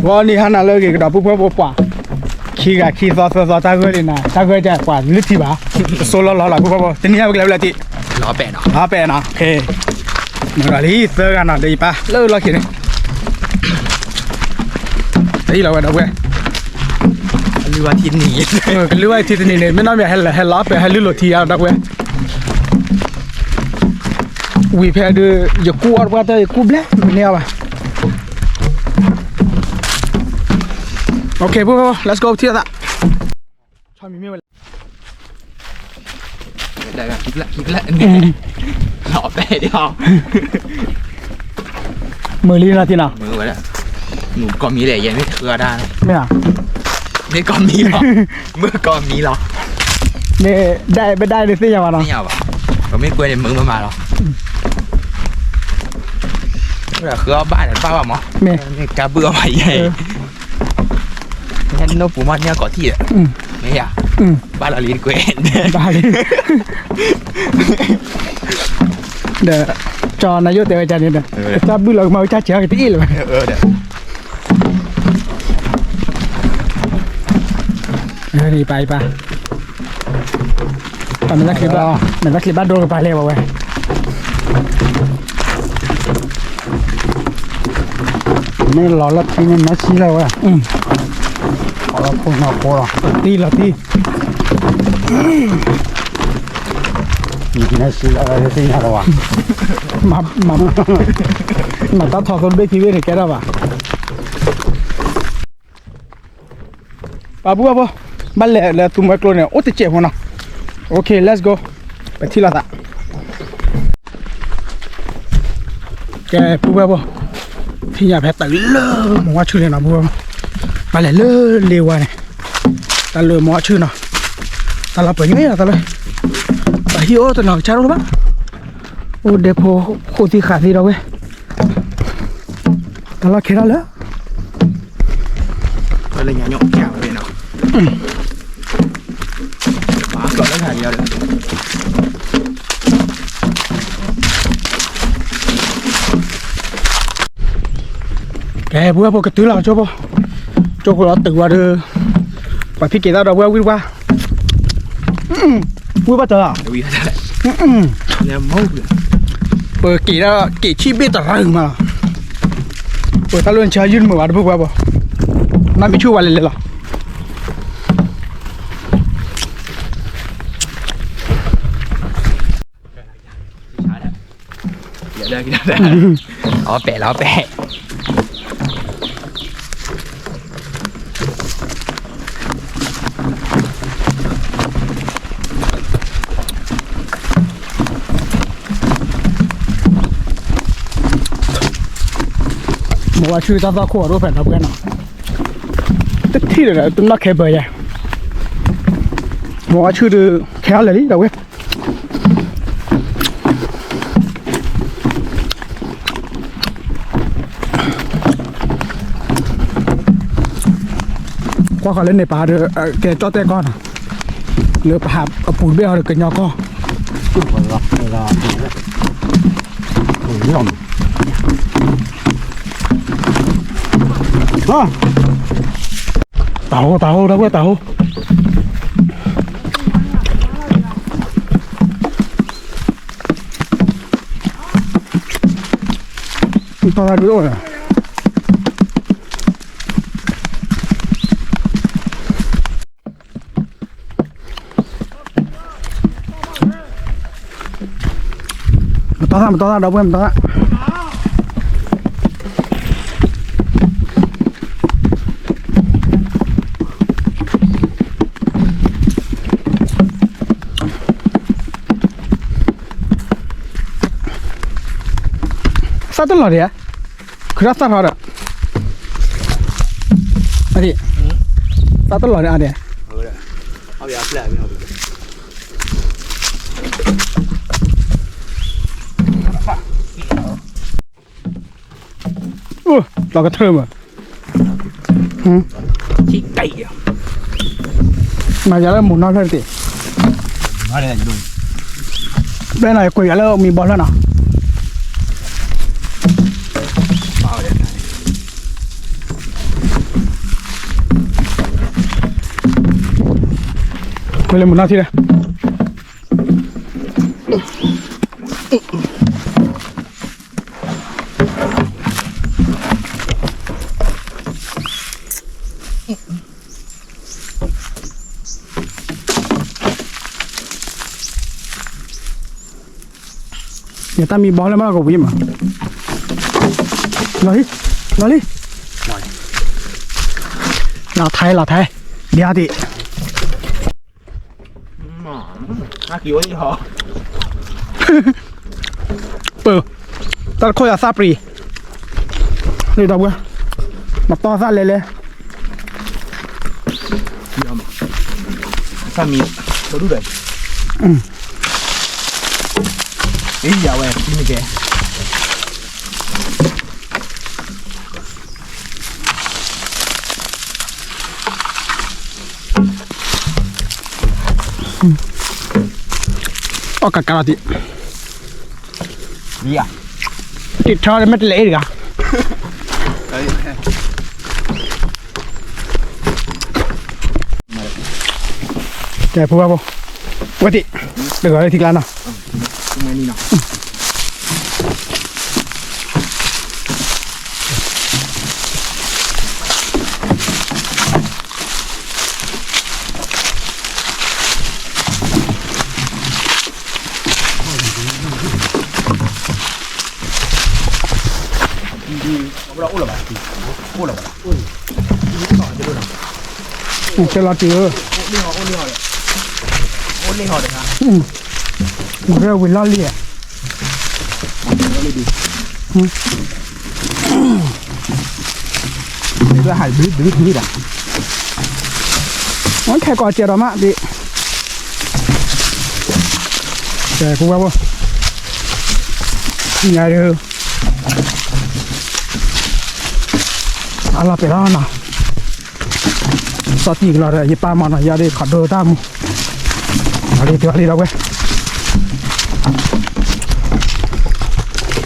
ဂီၤနံၤဟါနၤလၢအဂ့ၤကဒီး ပုၢ်ဖိဝဲၢ်ဖိပှၤ ခံဂၤခံသီသၢသီ တၢ်ဂၢၢ်လံနၤ တၢ်ဂၢၢ်တၢ်ပှၤလုၢ်ထံဘၣ် တစိလီၢ်လီၢ်လီၤ ပုၢ်ဖိဝဲၢ်ဖိ တနံၤဟါဝဲကလဲၤဝဲလဲၣ်တံၢ် လီၤပဲာ်နီၤ လီၤပဲာ်နီၤ မုၢ်ဒီးလံ သၢဂၤနီၤ ဒီးယပၢ်လၢလီၢ်ခံန့ၣ် တအံၤလီၤဝဲဒီပုၢ်ဝဲၢ် ကလုၢ်ဝဲထံတနံၤ ကလုၢ်ဝဲထံတနံၤန့ၣ် မ့ၢ်နီၢ်မ့ၢ်ဟဲလီၤ ဟဲလီၤပဲာ် ဟဲလုၢ်လိာ်ထံအါဒီပုၢ်ဝဲၢ် ဝံၤဖဲဒုး ယကူအီၣ်တပှၢ်တၢ် ယကူဘျဲၣ် မ့ၢ်န့ၢ်အီၤဘၣ် Okay ဖိ let's go ထံၣ်သး ဆီမံၤမ့ၢ်ဝဲလဲၣ် လီၤပဲာ် မုၢ်လံနီၤထံနီၤ မုၢ်ဝဲဒၣ် မုၢ်ကီၢ်မံၤလဲၣ် ယဲမ့ၢ်တဃၢဒၣ် မ့ၢ်ဧါ မ့ၢ်ကီၢ်မံၤလီၤ မုၢ်ကီၢ်မံၤလီၤ မ့ၢ်ဒၣ်အံၤ ပဒၣ်အံၤန့ၣ်သ့ၣ်ညါဘၣ်နီၤ သ့ၣ်ညါဘၣ် ပမ့ၢ်ကွဲန့ၣ်မုၢ်မးမးလီၤ ဃၢအီၣ်ဘၣ်န့ၣ်တဘၣ်ဘၣ်မး မ့ၢ် ကါဘုၣ်အီၣ်ဘၣ်ယဲ ဟဲနိၣ်ပူၤမးန့ၢ်ကီးထံၣ်ဒီး မ့ၢ်ယၤ ဘၣ်လီၤလံတကွဲ ဘၣ်လံ ဒီး ကၠီနၤယိၣ်တဲဝဲကန့ၣ်ဒီး ကါဘုၣ်လီၤကမၤဝဲကၠၢ်စၢၤကတအ့ၣ်လၢၤဝဲ ပၢ် ပၢ် မဲာ်သၣ်ချံဘၣ် မဲာ်သၣ်ချံဘၣ်ဒိကပၤလဲၣ်ဝဲဝဲ မ့ၢ်လီၤလၢထံန့ၣ် နၢ်ဆံလၢဝဲ လီၤလၢခိၣ်နီၢ်ဖိလီၤ တံၢ်လီၤတံၢ် နၢ်ဆံလၢဝဲသ့ၣ်ညါလီၤဝဲ မၤတၢ်ထီၣ်သိဘ့ၣ်ခံဘ့ၣ်န့ၣ်ကဲထီၣ်ဘၣ် ပှၤပုၢ်ဝဲၢ်ဖိ ဘၣ်လဲၤလၢသူမွဲကျိန့ၣ် အိၣ်တစဲးဖိနီၤ Okay let's go ပထံၣ်လိာ်သး ကဲပုၢ်ဝဲၢ်ဖိ ထံၣ်ညါဖဲတၢ်လၢမီၤဝါဆူၣ်န့ၣ်နီၤ ပုၢ်ဝဲၢ်ဖိ ဘၣ်လဲၤလၢလ့ဝါန့ၣ် တၢ်လၢမီၤဝါဆူၣ်နီၤ တၢ်လီၤပှဲၤညါတၢ်လၢ ပှၤဟံၣ်အိၣ်တနီၤကစၢ်ဒိၣ်လၢၤဘၣ် အိၣ်ဒဲဖိဃိၣ်သံဃာ်သံဒီပုၢ်ဝဲၢ် တၢ်လီၢ်ခဲထီၣ်လၢ လၢညါညိၣ်ညၣ်ဝဲနီၤ ပာ်ကျီးလၢဂၤဒီး ကဲ ပုၢ်ဝဲၢ်ဖိကတုၤလီၤကၠိဖိ ကၠိဖိလီၤတုၤဝဲဒီး ပှၤဖံးက့ၤသၣ်ဒီပုၢ်ဝဲၢ်ဝံတပှၢ် ဝံဘၣ်တၢ်လီၤ ပက့ၤဒၣ်က့ၤဆံၣ်ဘ့ၣ်တရၢမးလီၤ ပတၢ်လိၣ်နဆါယုၢ်တမုာ်ဘၣ်တပုၢ်ဝဲၢ်ဖိ နီၢ်မံၤဆူၣ်ဝဲလဲၤလဲၤလီၤ အီပဲာ်လီၤပဲာ် မီၤဝါဆူၣ်တၢ်သွၣ်ခိၣ်အဒိၣ်ဖဲနီၤပှဲၤနီၤ တထံၣ်လၢၤဒီးတနီၣ်ခဲဘၢယဲ မီၤဝါဆူၣ်ဒီး ခဲအီၤလဲၤလံဒီးဝဲ ကွၢ်ဃီၤလၢန့ၣ်ပာ်ဒီး ကဲကၠီၣ်တဲၣ်ကီၢ်နီၤ လၢပဟးအပူၤတဘ့ၣ်အီၤဒီးကညီကီၢ် တၢ်ဟိတၢ်ဟိတၢ်ဝဲတၢ်ဟိ တၢ်ဒုးအိၣ် မတီၢ်သၣ် မတီၢ်သၣ် ဒီပုၢ်ဝဲၢ် မတီၢ်သၣ် သၣ်တလီၤဒံးဧါ, ခုထီၣ်သၣ်ထီၣ်ဒီး, သၣ်တလီၤဒံးအါဒံး, လီၤကထၢမး, မၤယၤလၢမုၢ်နီၢ်ဖျၢၣ်တက့ၢ်, ဘျဲၣ်နီၤ ယကွဲးယၤလၢမံၤဘီဖျၢၣ်နီၤ. လၢမုၢ်နၤထံဒီး ယတၢ်မံဘီလၢမၤကဝံၤမး, လီၤလံ, လီၤလံ, လီၤထဲ လီၤထဲ, ဒ်အံၤ, ပၢ်, တၢ်တခိၣ်ယၤသၣ်ပြံၤ, လၢဒီပုၢ်ဝဲၢ်, မတီၢ်သၣ်လဲၤလဲၤ သၣ်မံ, ပဒူၣ်ဒီး, အံၤယၤဝဲ တံၤမ့ၢ်ကဲ အီၣ်ကးကးလီၤတံၢ်, တံၢ်ထီၣ်မ့ၢ်တလဲၤအ့ၣ်တဂၤ, ကဲ ဖိဘၣ်ဖိ, ဝဲတံၢ်, တဂၤလၢထံကျါနီၤ. ကဲလီၤတံၢ်ဧၢ, အိၣ်လံဟီၣ်, ဝံၤလီၢ်လံဧါ, ဟဲကီးစဲးဒီးမးဒံး, ကဲ ဖိဝဲဖိ, ညါဒုး အလီၤပဲာ်လီၤနီၤ, စီၤတံၢ်ကလီၤဒီး ယပၢ်မၤနီၤ ယၤဒုးခးဒိတၢ်မူ, လီၤလံ တုၤလီၤလံဒီပုၢ်ဝဲၢ်,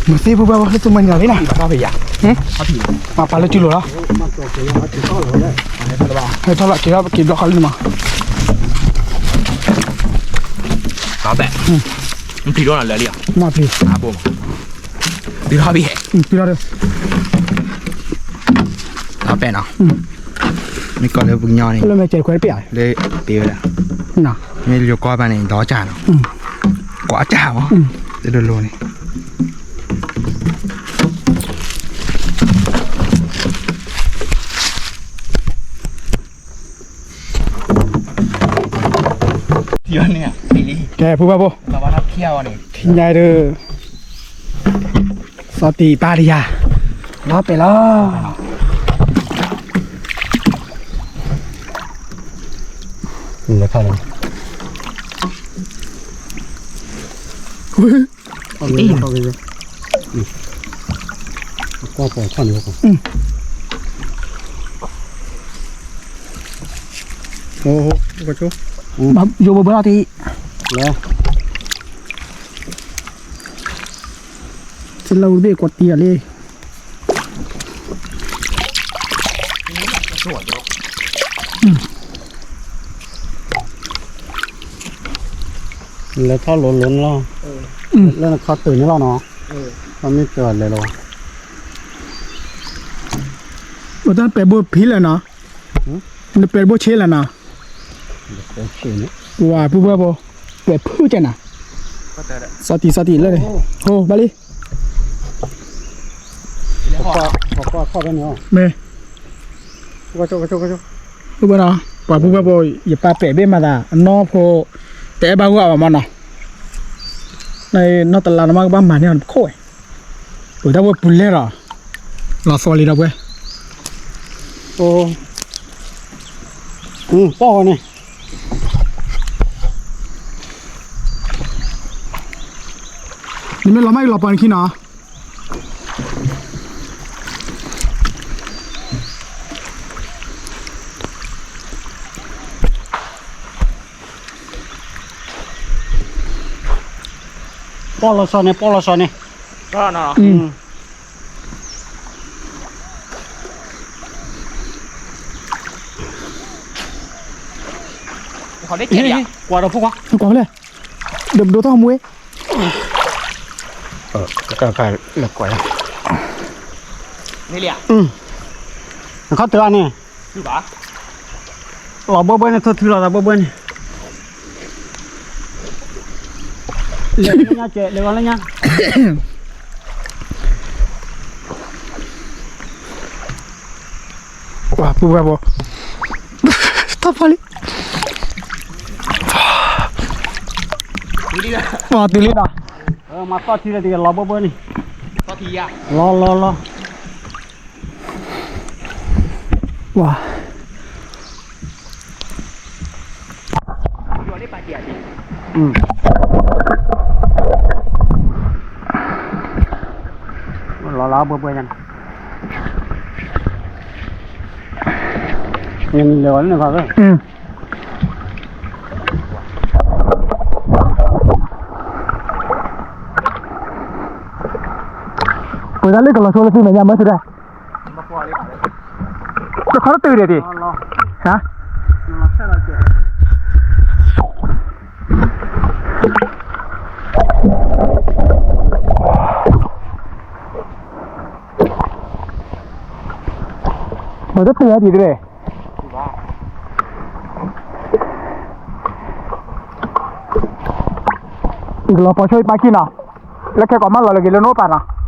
မၤသ့ဖိဝဲဖိ လၢသူမၤန့ၢ်လီၤလံနီၤ, မၤပာ်လၢစုလိၤလီၤ, ဟဲထီၣ်လီၤ က့ၤထီၣ်က့ၤဘျီဃီလံမး, မၤပျံၤ, တုၤထီၣ်ဘံၣ်, ဒီးပဲာ်နီၤ, မ့ၢ်ကီၢ်လၢပကညီန့ၣ် လၢမဲာ်ကဲးခွဲးတပျၢ်, လၢပ့ၤဝဲဒၣ်, မ့ၢ်ယိၤကီၢ်ဘၣ်န့ၣ် ဒီးကၢ်နီၤ, ကွၢ်ကၢ်ဝဲ, တဒိၣ်လိၤန့ၣ်, ကဲ ဖိဘၣ်ဖိ, ထံညါဒုး စီၤတံၢ်ပၢ်တယၤ, လီၤပဲာ်လီၤ, လဲၤခါလီၤ, ကွၢ်ပိာ်ခီၣ်န့ၣ်, ယိၤဘၣ်ဘၣ်လီၤတံၢ်, လၢ စလၢဝံၤတဘ့ၣ်ကွၢ်တံၢ်အီၤလံ, လဲၤထီၣ်လိၤလိၤန့ၣ်လီၤ, လၢနခီတုၤန့ၣ်လီၤနီၤ, မ့ၢ်တဲလဲၤလီၤ, ပတၢ်ပဲာ်ဘိဖံးလဲၣ်နီၤ, နပဲာ်ဘိဆ့လဲၣ်နီၤ, ဝၤဖုဖုဖိ, ပဲာ်ဖုကဲနၤ, စီၤတံၢ်စီၤတံၢ်လၢန့ၣ်, ဟိဘၣ်လံ မ့ၢ်, ပှၤဖုဖုဖိ ယပၢ်ပဲာ်ဘ့ၣ်မၤသး အနီၢ်ဖိ, တအဲၣ်ဘၣ်ဂီၢ်အီၤမးနီၤ, နီၢ်တလါနမါကဘၣ်မၤန့ၢ်အီၤတခိၣ်ဝဲ, ပတၢ်ဝဲပူၤလဲၢ်ဒီး, လီၤသီလံဒီပုၢ်ဝဲၢ်, ပီၢ်န့ၣ် နမ့ၢ်လီၤမၢ်အံၤလီၤပှၤနခံနီၤ, ပီၢ်လီၤဆီန့ၣ် ပီၢ်လီၤဆီန့ၣ်, ကွၢ်ဒီးဖိခွါ ကွၢ်ဖဲလဲၣ်, ဒီးပဒိးထီၣ်မူဝဲ, တၢ်ဖးလၢကွၢ်ယၤ, နခီတၢ်န့ၣ်, လီၤဘှီဘှီန့ၣ် ထိၣ်ထုလီၤသးဘှီဘှီန့ၣ်, လဲၤလၢညါကဲး လဲၤလၢညါ ပှၤပူၤဝဲဘိ, တၢ်ဖးလံ, ပှၤတုၤလံဒီး, မၤသီၣ်ထံလၢတက့ၢ် လီၤဘှီဘှီန့ၣ်, လီၤလီၤလီၤ, ပှၤ လီၤလီၤဘှီဘှီညါန့ၣ်, လဲၤဝဲလၢန့ၣ်ခီ, ပှၤတၢ်လၢကလီၤဆိလၢသ့ၣ်မဲာ်ညါမ့ၢ်သုဒၣ်, တခီတတုၤဒံးဒံး, ဟါ, ပှၤတတုၤဒံးဒံး, ယကလီၤပီၤဆိယပာ်ခံနီၤ, လၢခဲကိးမးလီၤလၢက့ၤလၢနအိၣ်ပာ်နီၤ,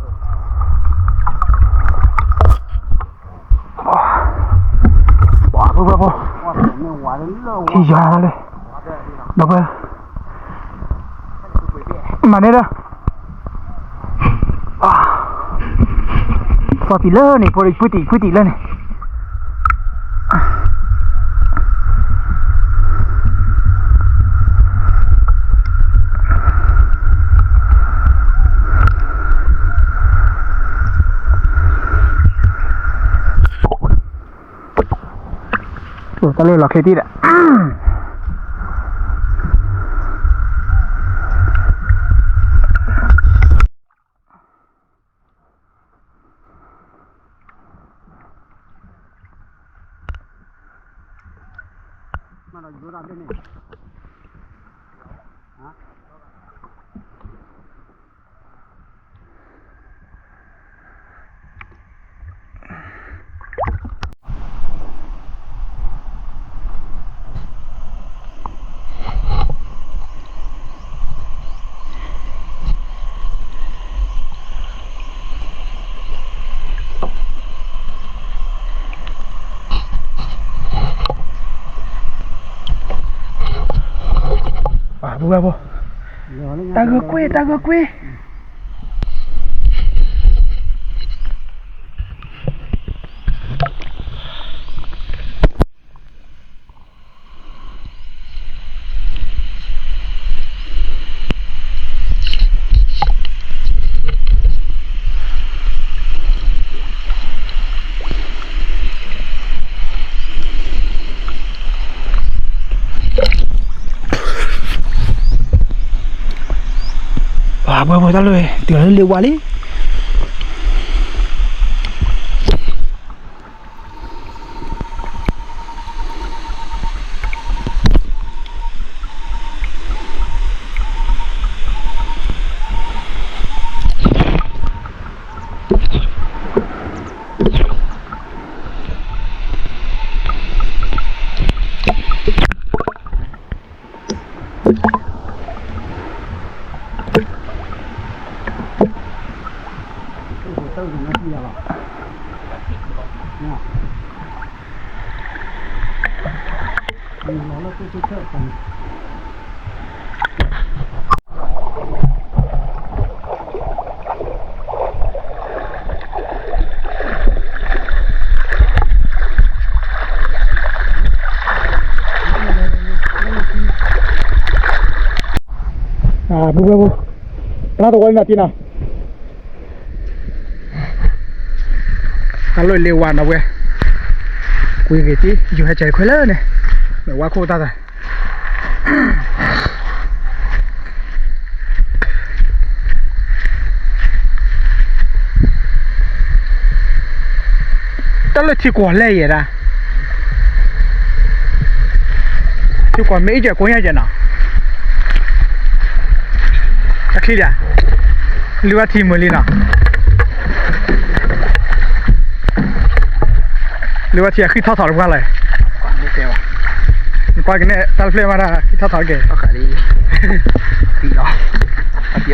ပှၤဖိဖိဖိ, ထံယၤလၢ, ဒီးပှၤ မၤန့ၢ်ဒီး, ပှၤတံၢ်လၢန့ၣ် ဖိဖုတံၢ်ဖုတံၢ်လၢန့ၣ် တၢ်လၢလီၤချ့တံၢ်ဒီး တၢ်ဂၢၢ်ကွ့ၢ် တၢ်ဂၢၢ်ကွ့ၢ် ပှၤဘၣ်ဘၣ်တၢ်လၢဝဲ တုၤလၢလ့ဝါလံ ပူၤဝဲပူၤ ပနၢ်သဝီလံနီၤတံၢ်နီၤ တၢ်လၢလ့ဝါနီၤဝဲ ကွံာ်ဂ့ၤတံၢ် ယိၤဟဲကဲၤခွဲးလၢန့ၣ် မ့ၢ်ဝါခိၣ်တၢ်သး တၢ်လၢထံကွၢ်လဲၢ်ယဲဒၣ် ထံကွၢ်မ့ၢ်အံၤကဲကိးညါကဲနီၤ, အချံဒၣ်, လုၢ်ဝဲထံမုာ်လံနီၤ, လုၢ်ဝဲထံအဃံထီထီၣ်တပှၢ်လီၤ, နကွၢ်က့ၤန့ၣ် တၢ်တဖျၢၣ်မးတၢ်ဃံထီထီၣ်က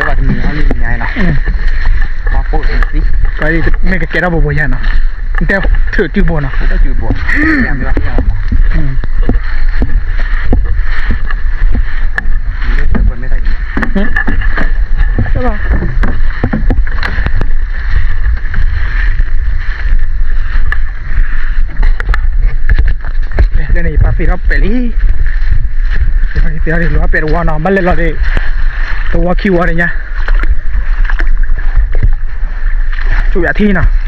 ဲ, မ့ၢ်ကကဲထီၣ်ဘိဘိညါနီၤ, တဲထုးတုၤဘိနီၤ, လၢန့ၣ် ယပာ်သ့ၣ်ထီၣ်ပဲာ်လံ, ယပာ်သ့ၣ်ထီၣ်လီၤပဲာ်တဝီနီၤ, ဘၣ်လဲၤလီၤဒံး တဝီခံဝီတညါ, ဆူယၤထံနီၤ.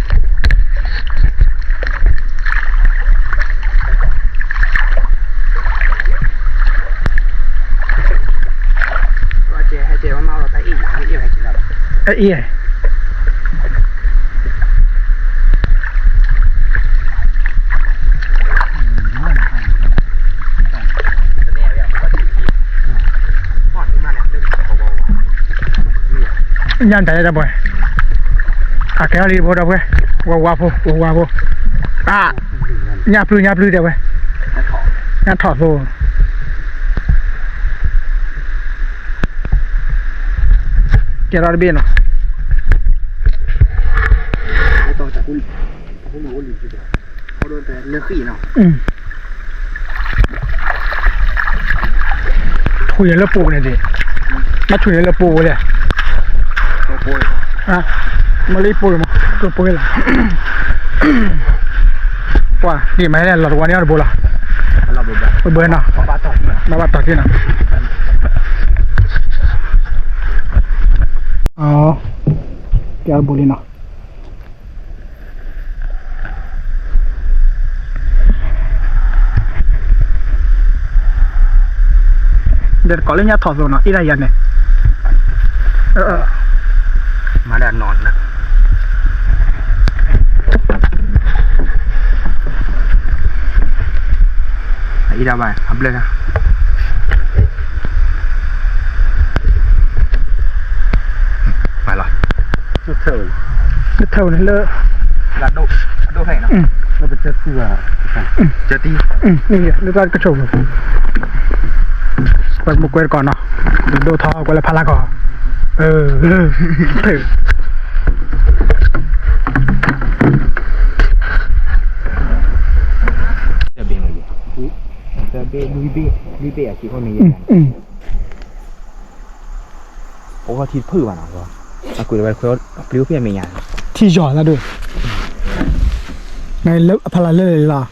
အအံၤ ညၣ်တၢ်လၢတၢ်ပှဲၤ, အကဲထီၣ်လံတဘိဒီပုၢ်ဝဲၢ်, ဝဲဝါဖိ ဝဲဝါဖိ, အါ, ညၣ်ပျုၢ် ညၣ်ပျုၢ်တဲဝဲ, ညၣ်ထီၣ်သိ, ကဲထီၣ်တဘ့ၣ်နီၤ. ဆူၣ်န့ၣ်လၢပိန့ၣ်ဒံး, ဘၣ်ဆူၣ်န့ၣ်လၢပိဝဲလဲၣ်, မ့ၢ်လၢပိမး, ပိလီၤ, ပှၤဒ်မးဟဲလီၤတဝီန့ၣ်အီၤတဘိလီၤ, ဘၢဘၢနီၤ, ဘၣ်ဘၣ်တီၢ်ထံနီၤ, ကဲအီၤတဘိလံနီၤ. ဒီးတကိးလၢညၣ်ထီၣ်သိနီၤ အ့ၣ်ဒၣ်ယၤန့ၣ်, မၤဒၣ်နီၢ်နၤ, အအံၤဒၣ်ဘၣ်အဘျၢၣ်, မၤလီၤ, နထၢၣ်န့ၣ်လၢ လၢပကစၢၢ်သူၣ်ဘၣ်, လၢတၢ်ကဆိၣ်ပူၤ, ပှဲၤမူကွဲတကီၢ်နီၤ, ဒိၣ်ထီၣ်ကွဲးလၢဖးလၢကီၢ်, တဘ့ၣ်, လွံၢ်ဘ့ၣ်, လွံၢ်ဘ့ၣ်အခံခီမ့ၢ်ယဲ, အိၣ်ထံတဖုၣ်ဘၣ်နီၤ, အကွံာ်တဝဲခွဲပျံၤအိၣ်ဖဲအမဲာ်ညါ, ထံယီၤလၢဒိၣ်, နလၢအဖီလာ်လၢလၢလီၤ, တၢ်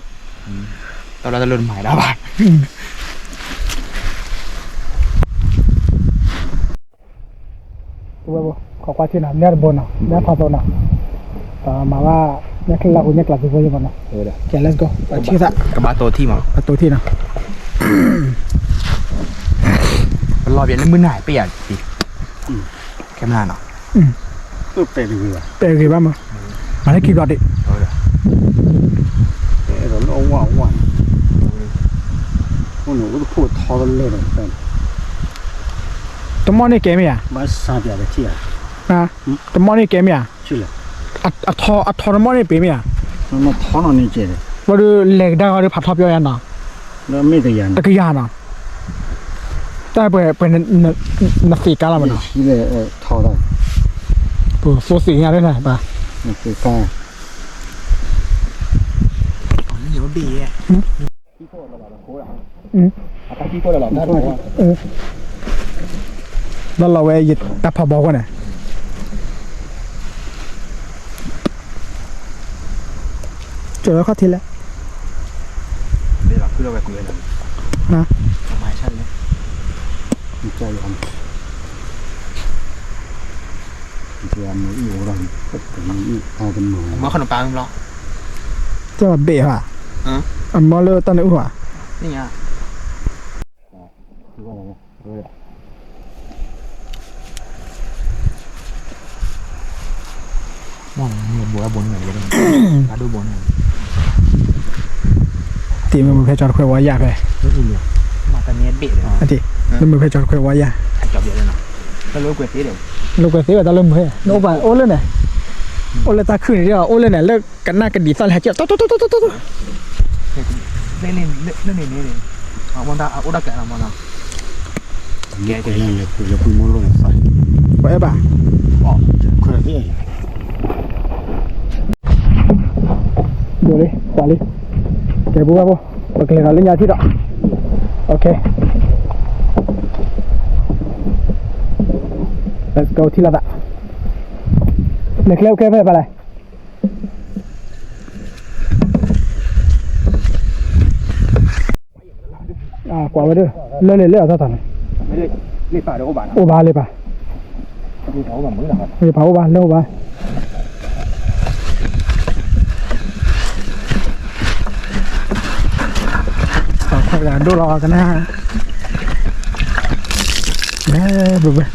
ဘျါတၢ်လၢတမၤဒၣ်ဘၣ်. ဝဲဘိ ခိးကွၢ်ထံနီၤ မ့ၢ်တဘိနီၤ မ့ၢ်ဖးသိနီၤ, မၤဘၣ် ညၣ်ချ့လၢဟူညၣ်ကျးသ့ဘိယဘိနီၤ, ကဲ let's go ပထံၣ်သး ကဘၣ်တိၤထံမး ပတိၤထံနီၤ, ပလီၤဘၣ်လၢမုၢ်နၤပ့ၢ်ယၤ, ခဲမနၤနီၤ, ပဲာ်ဂ့ၤဘၣ်မး, မၤလၢခံဘျီဒံး, လၢအဝၣ်ဝၣ်န့ၣ်, အိၣ်တဖိးထီတလၢာ်ဒီး, တမီၢ်န့ၣ်ကဲမ့ၢ်ဧါ, ဘၣ်ဆၣ်ပျးတထံၣ်ဧါ, တမီၢ်န့ၣ်ကဲမ့ၢ်ဧါ, အထီ အထီတမီၢ်န့ၣ်ပ့ၤမ့ၢ်ဧါ, ထီနီၤန့ၣ်ကဲ, ဘၣ်ဒီးလဲၤကဒါဂီၤဒီးဖးထီပျီယါနီၤ, တကယၤနီၤ, တၢ်ပှဲၤပှဲၤ နသ့ၣ်ကါလီၤမးနီၤ, ပသိသ့ၣ်ညါလၢနၤဘၣ်, ဘၣ်လီၤဝဲ ယတၢ်ဖးဘီကွၢ်န့ၣ်, ကၠီၤလၢခီၣ်ထံးလဲၣ်, မၤခီၣ်နပၢ်မလီၤ, ကၠီၤဘ့ၣ်ဟါ, အမီလၢတၢ်နအုၣ်ဟါ, တ့ၢ်မ့ၢ်မုၢ်ဖဲကၠီတခွဲးဝါယၣ်ဖဲ, လၢမုာ်ဖဲကၠီတခွဲးဝါယၤ, လိာ်ကွဲသ့ဝဲတၢ်လၢမုာ်, နအိၣ်ဘၣ်အိၣ်လၢန့ၣ်, အိၣ်လၢတၢ်ခုၣ်န့ၣ်ဒီး အိၣ်လၢန့ၣ် လၢကနၣ်ကဒံးသီၣ်လဲၤဟဲကၠီ တီတီတီတီတီတီ, လၢန့ၣ်န့ၣ်, အိၣ်ဒၣ်ကဲလီၤမနီၤ, ပအဲၣ်ဘၣ် ဒိၣ်လံ ပှၤလံ, ကဲပူၤဘၣ်ဖိ, ပကလဲၤဒီးလၢညါထံၣ်ဒီး, okay, let's go ထံၣ်လိာ်သး, လဲၤကျဲအိၣ်ကျဲဖဲလဲၣ်, ကွၢ်ဝဲဒၣ်, လၢလဲၤလၢအသီၣ်ထီၣ်န့ၣ်, အိၣ်ဘၣ်လၢပၢ်, ပၢ်အိၣ်ဘၣ်လၢအိၣ်ဘၣ်, ဒိၣ်လီၤကနၣ်, ဘၣ်ဘၣ် တဲက့ၤဘၣ်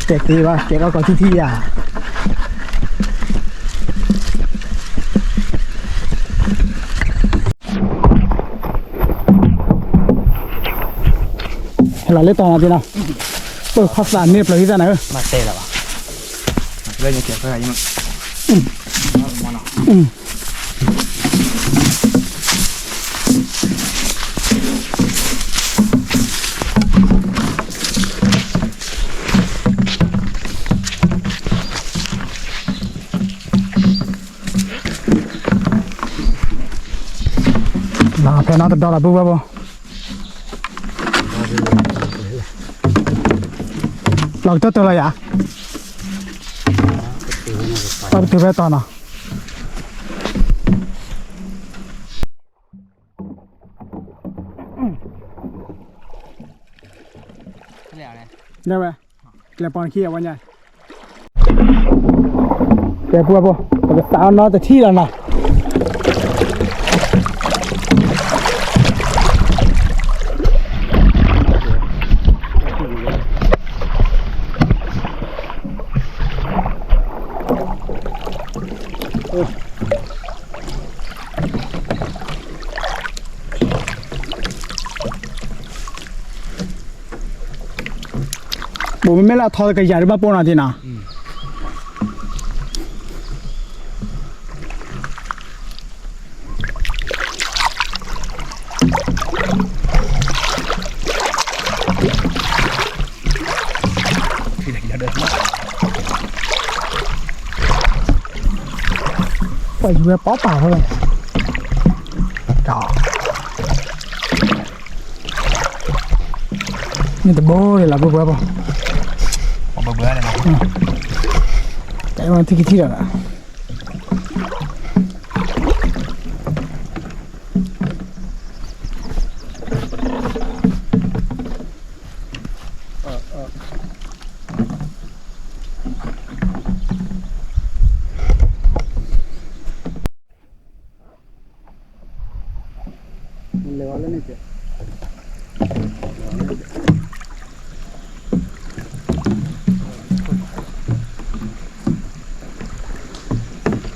တဲထီၣ်ကီးထံထံယၤ, ဟဲလီၤလၢတီၤနီၤသ့နီၤ, ပၢၢ်ခီၣ်သးန့ၢ်ပျၢၤဟံသၣ်နၤဧၢ, မၤတဲလၢၤဘၣ်, လၢယကဲဖဲ, ဖဲနီတဒီလီၤ ပုၢ်ဝဲၢ်ဖိ, လီၤကတၢၢ်တၢၢ်လီၤယၤ, ပတုၤဖဲတီၤနီၤ. ဝဲ, ကျဲပီနခံအဝဲညါ, ကဲပူၤဖိ, ပကစးအီၤနီတထံၣ်လီၤနီၤ. ဘိးမ့မ့ၢ်လၢအထီတကယၤဒ်ဘၣ်ပိၢ်နီၤသ့နီၤ. ပှၤယူၤဝဲပီပာ်ဖိလဲၣ်, မ့ၢ်တဘိလၢ်လီၤ ဘိဘိဘိ, တၢ်အံၤထံကထံၣ်လီၤလီၤ. ဘ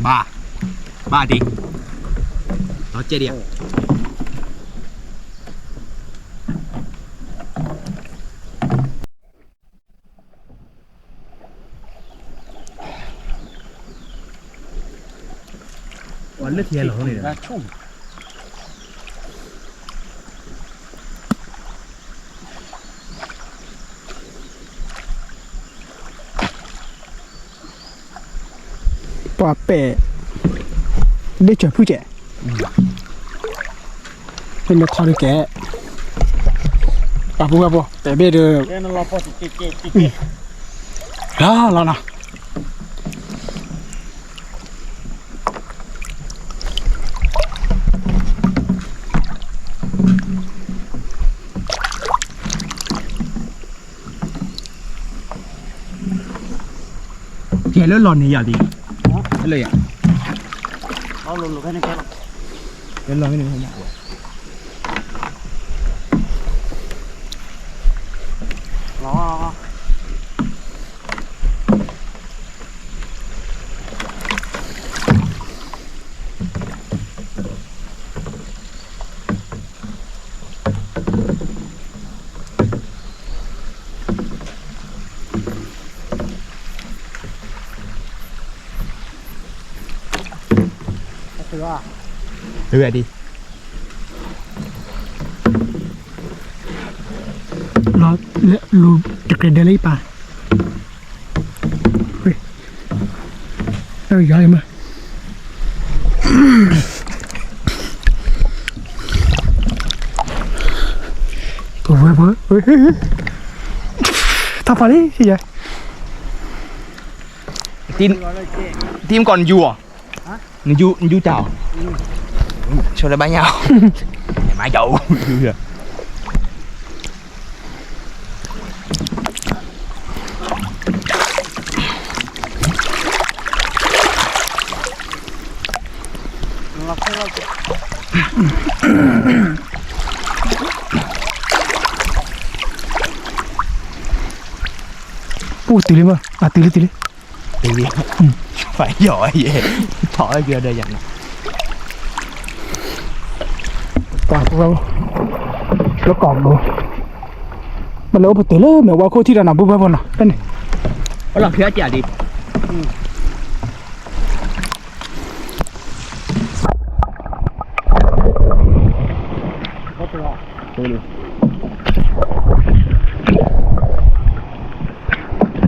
ၣ်, ဘၣ်ဒံး, ဒီးကဲဒံးဧါ. ပှၤလၢထံဟဲလီၤန့ၣ်ဒီး ပှၤပဲာ် ဒ့ၣ်စၢၤဖုၣ်ကဲး, မ့ၢ်ထီဒုးကဲး, ပှၤပူၤဝဲပူၤ ပဲာ်ဘ့ၣ်ဒုး, လီၤလီၤနီၤ. ကဲလၢလီၤန့ၣ်ယၤလံ, လၢယၤ, လၢလီၤန့ၣ်, လီၤ. အဝဲဒ် လီၤ လူၤတကြဲးဒဲးလၢယပၤ ဝဲ အဲ ယၤအံၤမး ပဝဲပဝဲ ထီၣ်ဖးလံ ယဲ တံၢ်မကီးနယူၤအီၤ နယူၤတၢ်အီၤ ဆိလၢဘၣ်ညါအီၤ မၤယီၤ ပူၤတုၤလံမး အတုၤလံတုၤလံ တုၤလံ ပယီၤယဲ ထီၣ်ဝဲကဒီးယၤနီၤ ပှၤပှၤ လၢကီၢ်ဘိ မ့ၢ်လၢအိၣ်ပတုၤလၢမဲာ်ဝါခိၣ်ထံၣ်တၢ်နီၤ ဘုဘၢဘိနီၤ ဖဲန့ၣ် ပလီၢ်ဖဲအတၢ်ဒံး လ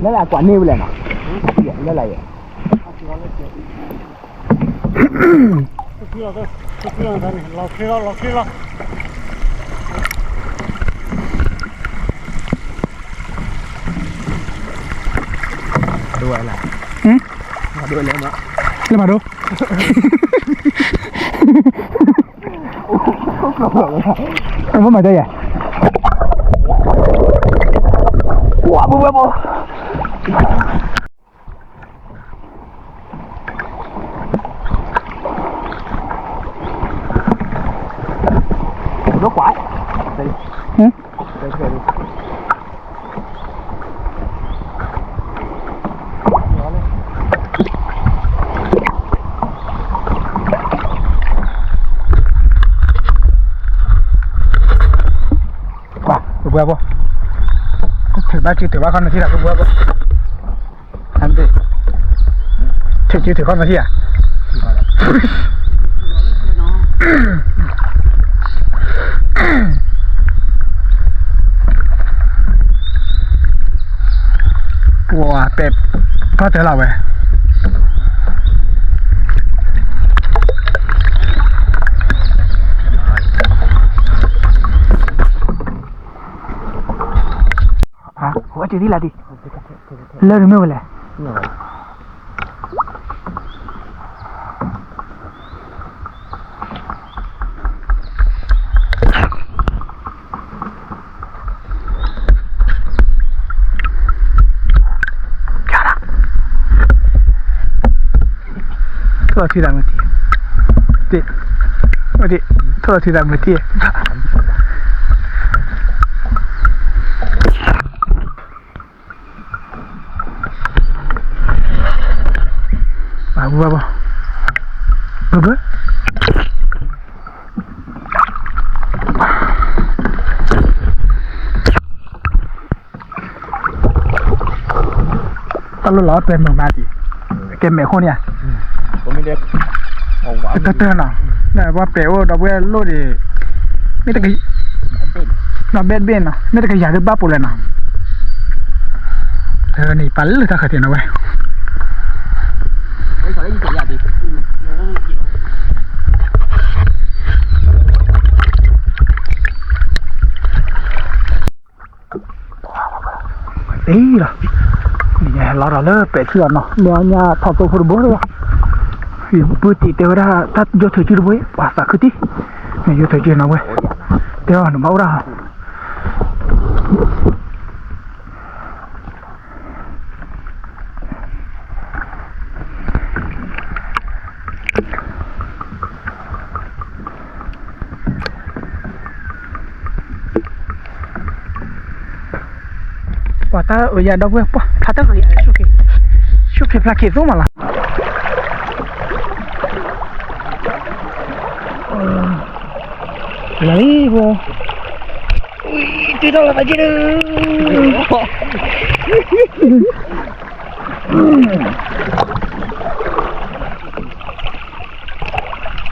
ၢလၢကွၢ်န့ၢ်ဝဲလဲၣ်နီၤ လၢလၢယဲ လီၤချ့လီၤ လီၤချ့လီၤ ဒိဝဲလၢ ဒိဝဲလၢမး လၢမးဒိ အမ့ၢ်မၤတဲယဲ ဝါဘိဘိဘိ ဒိကွၢ် ဟမ် ပှၤ ပှၤဘိ ထုးဘၣ်စုထုးဘၣ်ခီၣ်နထံၣ်ဒီး ပှၤဘိ ဟဲ ထုးစုထုးခီၣ်နထံၣ်ဧါ ပှၤပဲာ်ထီၣ်တၢ်လီၤဝဲ ဟး ဟိုအတုၤဒ်လၢဒ် လၢတမ့ၢ်ဝဲလဲၣ် ထီၣ်ထံသးမုၢ်တံၢ် တ့ၢ် ဝဲဒ် ထီၣ်ထံသးမုၢ်တံၢ် ဘၣ်ဘၣ် ဘၣ်ဘၣ် တၢ်လိၣ်လီၤပဲာ်မုာ်မးဒံး ကဲမဲာ်ခိၣ်န့ၣ်ဧါ တၢ်တၢ်နီၤ ပှၤပဲာ်အိၣ်ဒီးဝဲလိၣ်ဒံး မ့ၢ်တက နီၤဘဲၣ်တဘ့ၣ်နီၤ မ့ၢ်တကယၤဒုးဘၣ်ပူၤလဲၣ်နီၤ တၢ်န့ၣ်ပာ်လၢတၢ်ခါထံးနီၤဝဲ သ့လီၤ နဟဲလီၤဒီးလၢပဲာ်ထံလီၤနီၤ မ့ၢ်အီၣ်ညါထီၣ်သိဖိတဘိလီၤ ယပုၢ်တံၢ်တဲဝဲဒၣ် တၢ်ယိထၢၣ်စုတဘိ ပှၤသးခုတံၢ် မ့ၢ်ယိထၢၣ်စုနီၤဝဲ တဲအီၤနဘၣ်အိၣ်ဒၣ် ပှၤတၢ်အၢယၤဒီပုၢ်ဝဲၢ် ပှၤဖျါတၢ်ဂ့ၤယၤ ဆူၣ်က့ၤ ဆူၣ်က့ၤဖျါက့ၤသိမးလီၤ လီၤလံ ဝံၤ တုၤထီၣ်လီၤသးက့ၤဒီး ဝံၤ တုၤထီၣ်လီၤသးက့ၤဒီး ဝံၤ တုၤထီၣ်လီၤသးက့ၤဒီး ဝံၤ တုၤထီၣ်လီၤသးက့ၤဒီး ဝံၤ တုၤထီၣ်လီၤသးက့ၤဒီး ဝံၤ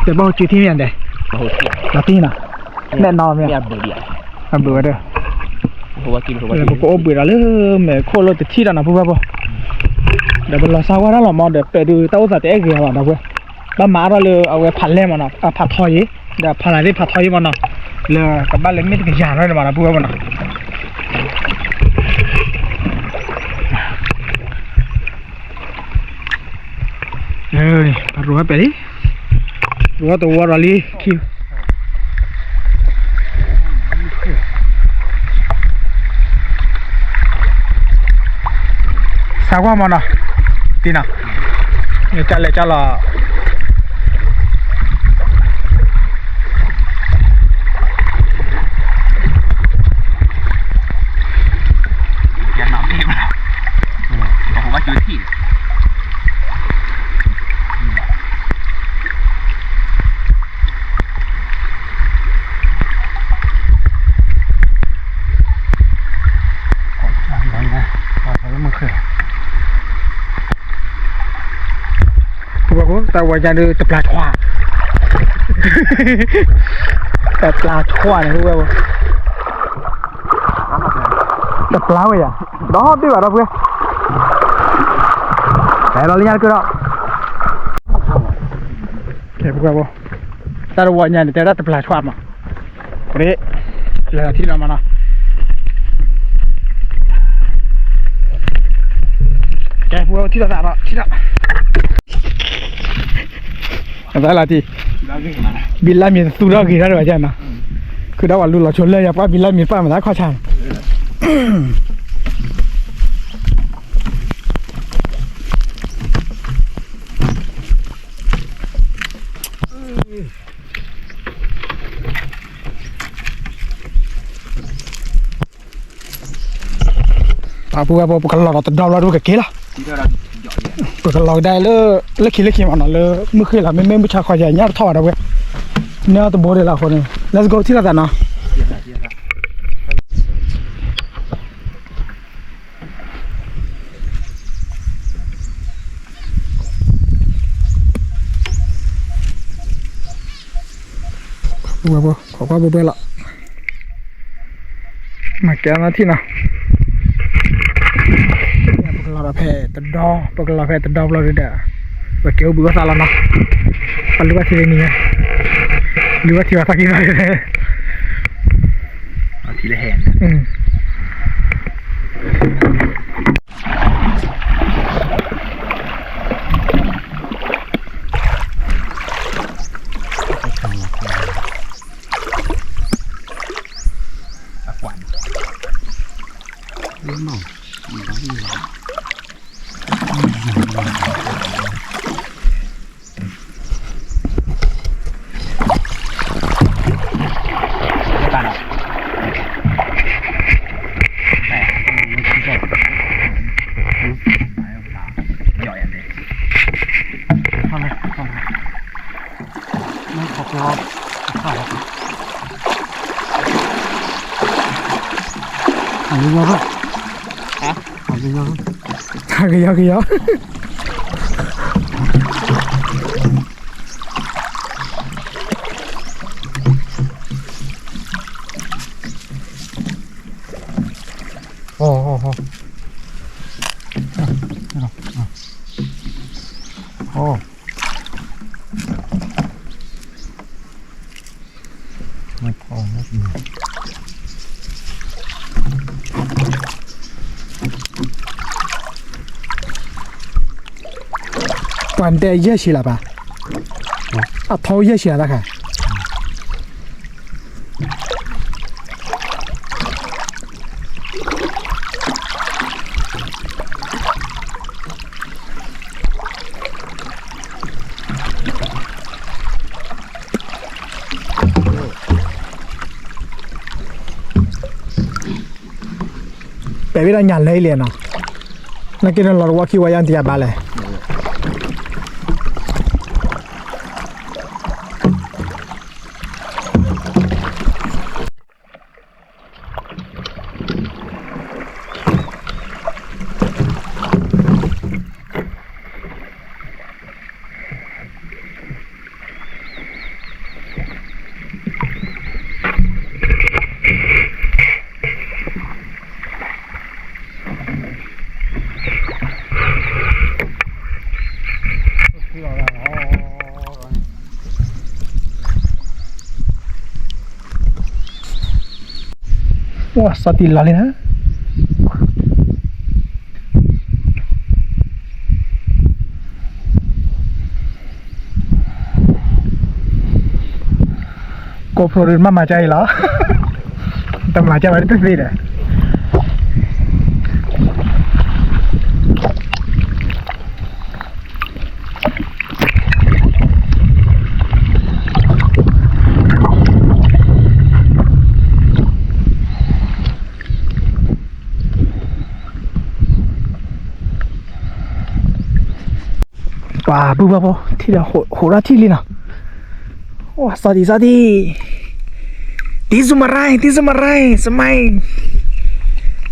တဲဘၣ်ဟိၣ်စုထံၣ်မ့ၢ်ဒဲး, တံၢ်နီၤ, နဲၣ်နီၤမ့ၢ်, အဘုးဝဲဒၣ်, ပကအိၣ်ဘှံးဒီးလၢမဲာ်ခိၣ်လၢတထံၣ်ဒီးနီၤ ဖိၣ်ဃဲဖိ, ဒီးပလီၤစၢ်ဝဲဒၣ်လီၤမး ဒီးပဲာ်ဒုးတၢ်အိၣ်သးတအဲၣ်ဂ့ၤဘၣ်ဒီးဝဲ, ဘၣ်မၤအါထီၣ်လၢအဝဲဖးလဲၢ်မးနီၤ ဖးထီယံၤ, ဒီးဖးလးသ့ၣ်ဖးထီယံၤမးနီၤ, လၢကဘၣ်လၢမ့ၢ်တကယၤထီၣ်န့ၣ်မးနီၤ ဖိၣ်ဃဲဖိနီၤ ပရိဝဲပဲာ်လံ, ရိဝဲတဝီဒီးလံခံ, စၢ်ကွၢ်မးနီၤ, တံၢ်နီၤ, ကလဲၤကလီၤ တၢ်ဝဲညါဒုးတပျၢ်ထွါ, တပျၢ်ထွါန့ၣ် တပျၢ်ဝဲယၤ, ဒီးတ့ၢ်ဘၣ်ဒီပုၢ်ဝဲၢ်, ဒီးလၢညါတကၢၢ်ဒီး, ကဲပုၢ်ဝဲၢ်ဖိ, တၢ်တဝီညါန့ၣ် တဲဝဲဒၣ်တပျၢ်ထွါမး, ပရ့, လၢထံၣ်ဒီးမးနီၤ, ကဲပုၢ်ဝဲၢ်ဖိ ထံၣ်ဒီးသးဒီး ထံၣ်ဒီး အသးလၢတံၢ်, ဘံလါမံၤသူထီၣ်ဂ့ၤထီၣ်ဒံးဘၣ်ကနီၤ, ခုဒီးပှၤလူလီၤဆိလၢယၤပှၤဘံလါမံၤပာ်မၤသးခီၣ်ဆါန့ၣ် ပပုၢ်ဝဲၢ်ဖိ ပကလီၤဒီးတဒီဘျီဒုးကက့ၤလီၤ, ပကလီၤကဒါလၢ လၢခံလၢခံမးနီၤ လၢမုၢ်ဃ့လီၤ မ့မ့ၢ်မုၢ်ဆါခီယညၣ်တထီၣ်ဘၣ်ဒီးဝဲ, န့ၢ်အီၤတဘိဒံးလီၤအဃိန့ၣ် let's go ထံၣ်လိာ်သးနီၤ ဝဲဖိ ခိးကွၢ်ဘိဘဲလီၤ, မၤကဲနီထံၣ်နီၤ, ပကလီၤဒီးဖဲတဒီ ပကလီၤဖဲတဒီဘျီဒုးဒီး ပက့ၤအိၣ်ဘှံးအိၣ်သါလီၤနီၤ, ပလူၤဘၣ်ထံလၢနံၤညါ, လူၤဘၣ်ထံဘၣ်သးကံၢ်ဘၣ်, ထံလၢဟဲန့ၣ် ကယီကယီ ပှၤတဲယဲၢ်ဆံလၢၤဘၣ်, အထီယဲၢ်ဆံလၢၤတၢ်ခါ ပဲာ်ဘၣ်ဒီးညၣ်လဲၤအံၤလဲၣ်နီၤ, နာ်က့န့ၣ်လီၤတဝီခံဝီယါတယၤဘၣ်လဲၣ်. ပှၤစီၤတံၢ်လီၤလံနၤ ကိးဖျိဒုးမၤမၤကါအံၤလီၤ တမၤကါဝဲတသ့ဒီး ပှၤပုၢ်ဘၣ်ဖိ ထံၣ်ဒီးဟိးထီၣ်ထံၣ်လံနီၤ အိၣ်စီၤတံၢ်စီၤတံၢ် တံၤစူၤမရၢ် တံၤစူၤမရၢ် စမါ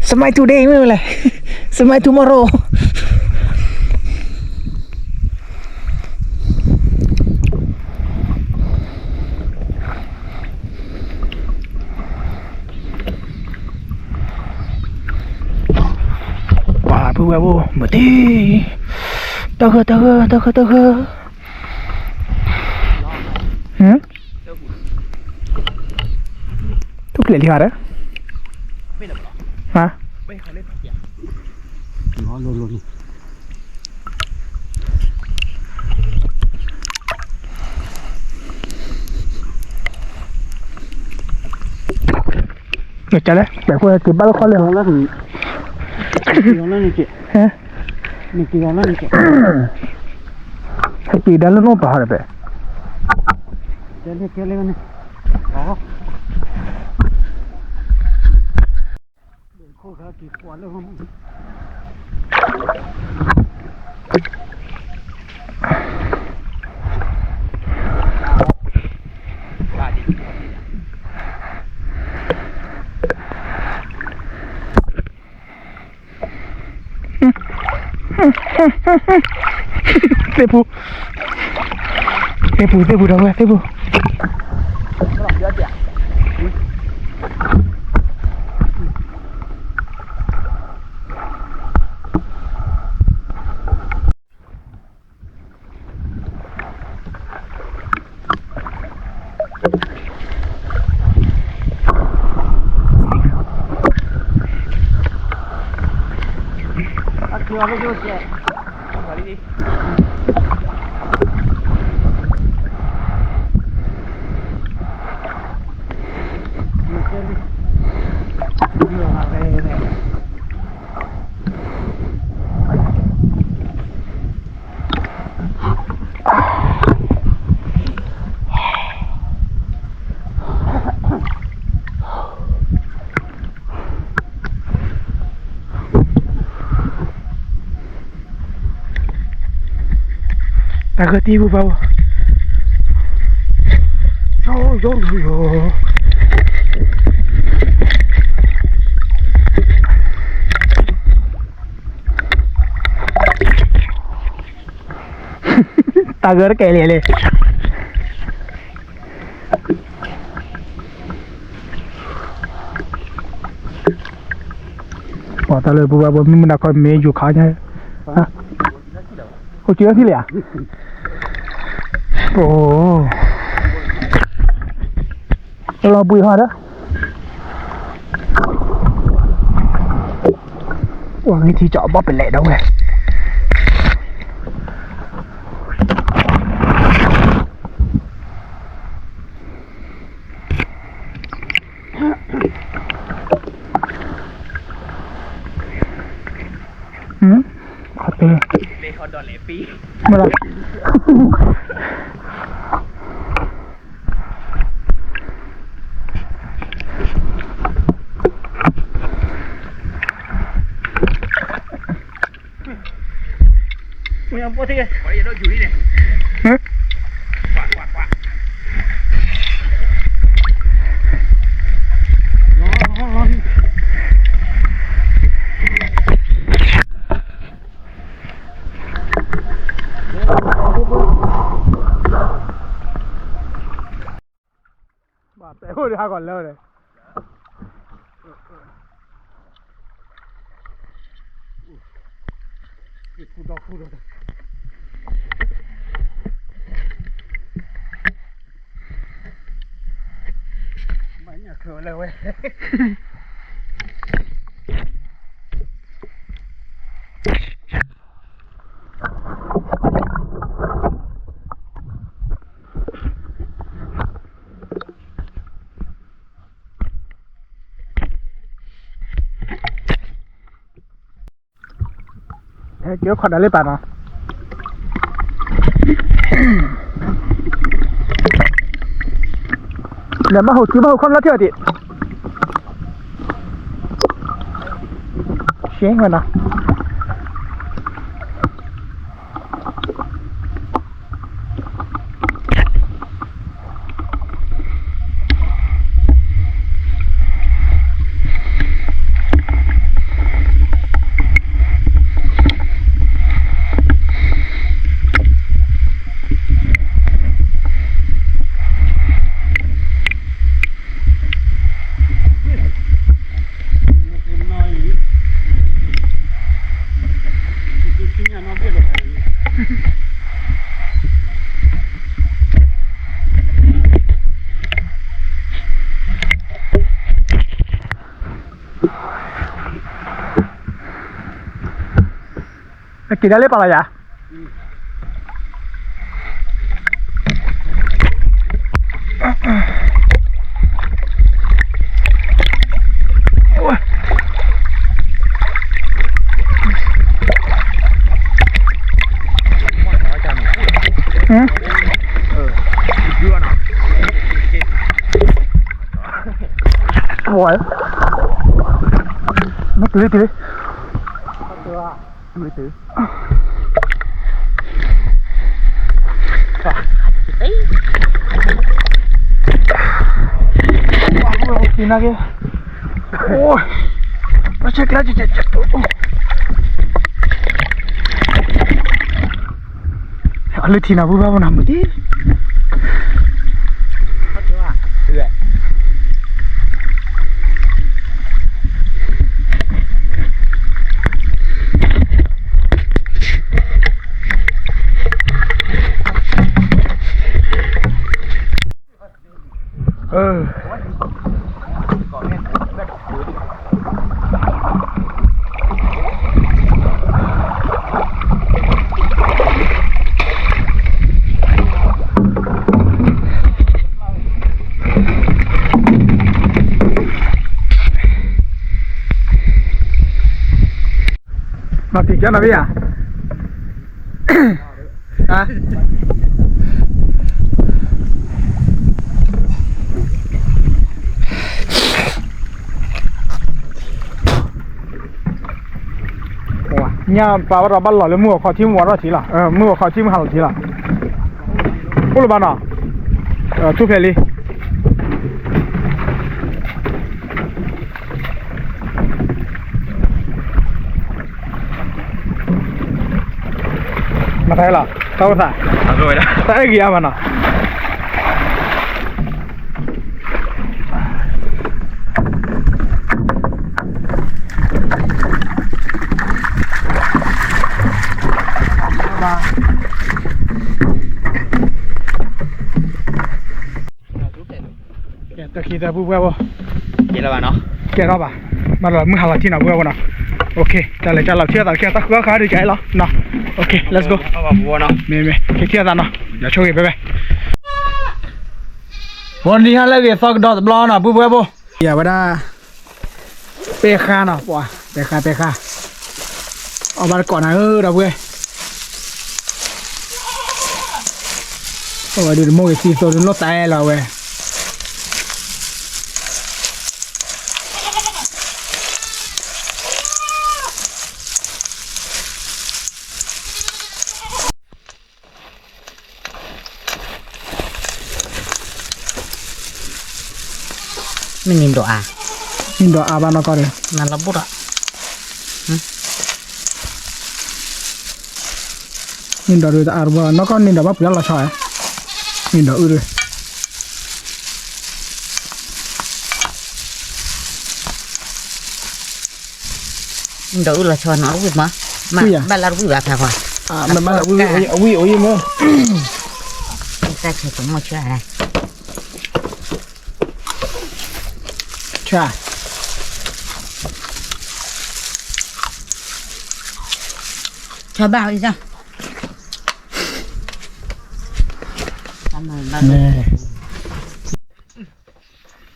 စမါ today မ့ၢ်ဝဲလဲၣ် စမါ tomorrow ပှၤပုၢ်ဝဲၢ်ဖိ မတံၤ တၢ်ဂၢၢ် တၢ်ဂၢၢ် တၢ်ဂၢၢ် တၢ်ဂၢၢ် ဟမ် ထူၣ်ဖျဲးလံဟါဒီး ဟါ ကလဲၣ် ကဲၤဖိက့ၤဘၣ်လၢခီလၢ ဟဲ ဟဲက့ၤဒါလၢနိၣ်ပၤဟါဒီးပဲ သ့ၣ်ပူၤ သ့ၣ်ပူၤ သ့ၣ်ပူၤ ဒီပုၢ်ဝဲၢ် သ့ၣ်ပူၤ တၢ်ဂၢၢ်တံၢ်ပူၤဘၣ်ဝဲ ယိယိယိ တၢ်ဂၢၢ်တကဲလံလံ ပှၤတၢ်လၢပူၤဘၣ်ပမ့ၢ်မနၤခီမ့ၢ်ယိၤခါညါ အိၣ်က့ၤထံၣ်လံဧါ အိၣ် လီၤဘှံးဟီဒီး ပှၤဂံၢ်ထံကၠီဘီၣ်ပလဲးဒီးဝဲ ခီတဲ မ့ၢ်လီၤ ဘၣ်တဲအိၣ်ဒံးဟးဂီၤလၢဒီး ဘၣ်ညၣ်ချၢလၢဝဲ ကဲခီၣ်ဒၣ်လၢပၢ်နီၤ, လဲၤမၤဟိၣ်တုၤမၤဟိၣ်ခီၣ်လီၤထံၣ်အီၤဒံး, ရှဲဝဲနီၤ. က့ၤဒၣ်လၢပာ်လီၤယၤ, မ့ၢ်တုၤလံ တုၤလံ, တုၤလံ. အလၢထံနီၤ ပုၢ်ဘၣ်ဖိနီၤ မုၢ်တံၢ် နီၢ်တံၢ်ကၢနီၤဘၣ်ယၤ ညၣ်ပာ်ဝဲဒီးဘၣ်လီၤလၢမုၢ်ဂီၤခီထံမုၢ်ဝါထီၣ်ထံလီၤ, မုၢ်ဂီၤခီထံမုၢ်ဟါလီၤထံလီၤ, အိၣ်လၢၤဘၣ်နီၤ, ထူၣ်ဖျဲးလံ မၤတၢ်လီၤ တၢ်အိၣ်သး တၢ်အဲၣ်ဂ့ၤအါမးနီၤ. တၢ်ခံသၢပုၢ်ဝဲၢ်ဖိ ကဲလီၤဘၣ်နီၤ, ကဲထီၣ်ဘၣ်, မၤလီၤမုၢ်ဟါလီၤထံနီၤ ပုၢ်ဝဲၢ်ဖိနီၤ, တၢ်လဲၤတၢ်လီၤ ထံၣ်သးတကဲ တၢ်ဃုအီၣ်ဃုအါဒုးကအဲၣ်လီၤ, မ့မ့ၢ် ကထံၣ်သးနီၤ, ယဆိၣ်ဂ့ၤဘဲဘဲ ဝီနံၤဟါလၢအဂ့ၤ သီကဒီးတဘျီနီၤ ပုၢ်ဝဲၢ်ဖိ, ယဝဲဒၣ် ပဲဃါနီၤ ပှၤ ပဲဃါ ပဲဃါ, အီၣ်ဘၣ်တကိးနၤဧၢ ဒီပုၢ်ဝဲၢ်, အဝဲဒုးတမိၢ်ဂ့ၤသံသိးဒုးလိၣ်သးအဲၣ်လီၤဝဲ မ့ၢ်နံၤဒိးအါ, နံၤဒိးအါဘၣ်နီၢ်ကီၢ်ဒီး, နလီၤဘိၣ်ဒီး, နံၤဒိးဒုးတအါတဘိ နီၢ်ကီၢ်နံၤဒိးဘၣ်ပှ့ၤလီၤဆီဧါ, နံၤဒိးအုၣ်ဒုး ဒီးအုၣ်လီၤဆီနီၤ ဝံၣ်မး, ဘၣ်လၢဝံၣ်ဘၣ်ဖဲခွါ, မ့ၢ်ဘၣ်လၢဝံၣ် အဝံၣ်အိၣ်ယံၤမ့ၢ်, တၢ်ဆဲးကမီၣ်ဆၢ, ဆၢ, ဆၢဘၣ်ဝံၣ်စၢ်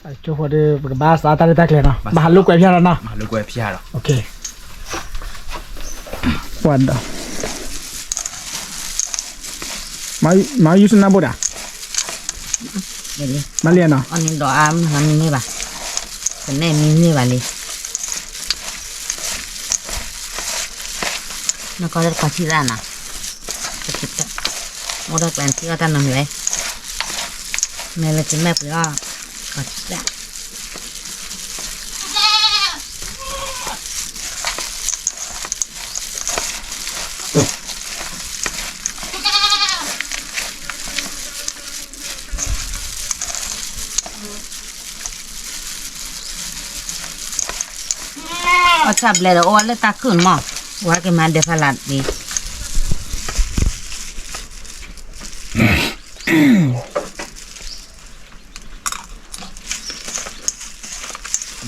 ကၠိဖိဒီး ပကဘၣ်စးတၢ်ရဲၣ်တၢ်ကျဲၤနီၤ, ဘၣ်ဟးလိာ်ကွဲဖျါလီၤနီၤ, ဘၣ်ဟးလိာ်ကွဲဖျါလီၤ, အိၣ်ခ့, ပှၤဒီး, မၤယူၢ်စနၢဘိၣ်ဒၣ်, မၤလံနီၤ, အီၣ်န့ၣ်ဒီးအါမံၤမံၤန့ၢ်ဘၣ်, ကနဲၣ်မံၤန့ၢ်ဘၣ်လံ, နကီၢ်လၢတကီၢ်ထံၣ်သၣ်နီၤ, အိၣ်ဒီးကျဲထံၣ်အီၣ်တၢ်နီၤမံၤဝဲ, မ့ၢ်လၢကမဲာ်ပှ့ၤအီၣ်, ကီၢ်ထံၣ်သၣ် အီၣ်ဆၣ်ဘျဲၣ်ဒီးအိၣ်ဝဲလၢတၢ်ခုၣ်န့ၣ်မး, ဝဲက့ၤမၤဒဲးဖးလၢ်ဒံး,